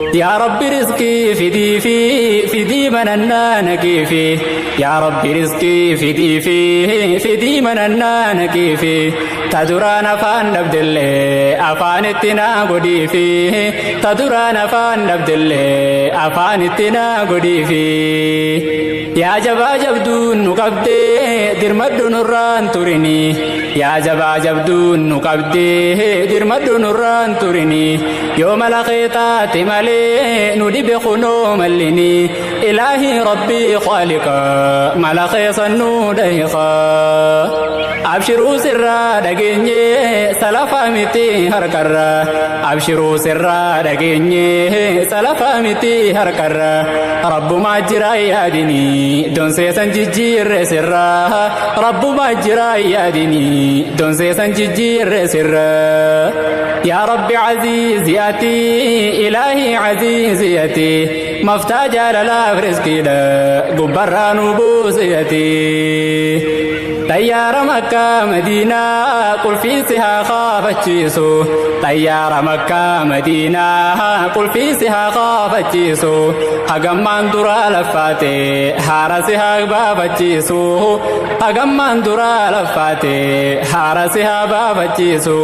Yaa Rabbi rizqii fidii fi fidii manannaa naqiifi. Yaa Rabbi rizqii fidii fi fidii manannaa naqiifi. Ta duraan afaan dhabdellee afaan itti naa godhiifi. Ta duraan afaan dhabdellee afaan itti naa godhiifi. Yaa jabaa jabduun nu qabdee dirmadhu nurraan turini. Yaa jabaa jabduun nu qabdee dirmadhu nurraan turini. Yoo mala kee taate malee nu dhibe kunoo mallini. Ilaahii Rabbii Khaaliqa mala keessa nu dhahiqa. Abshiruu sirraa dhageenye salafaa miti harkarra. Abshiruu sirraa dhageenye salafaa miti harkarra. Rabbumaa jira yaadini donseesan jijjiirre sirraa. Rabbumaa jira yaadini donseesan jijjiirre sirraa. Yaa Rabbi aziiziyati ilaahii aziiziyati maftaa jaalalaaf riskiidha gubbarraa nu buusiyati. Xayyaara Makkaa Madiinaa qulfiisi haa kaafachiisu. Xayyaara Makkaa Madiinaa qulfiisi haa kaafachiisu. Hagammaan duraa laffaate haara si haa baafachiisu. Hagammaan duraa laffaate haara si haa baafachiisu.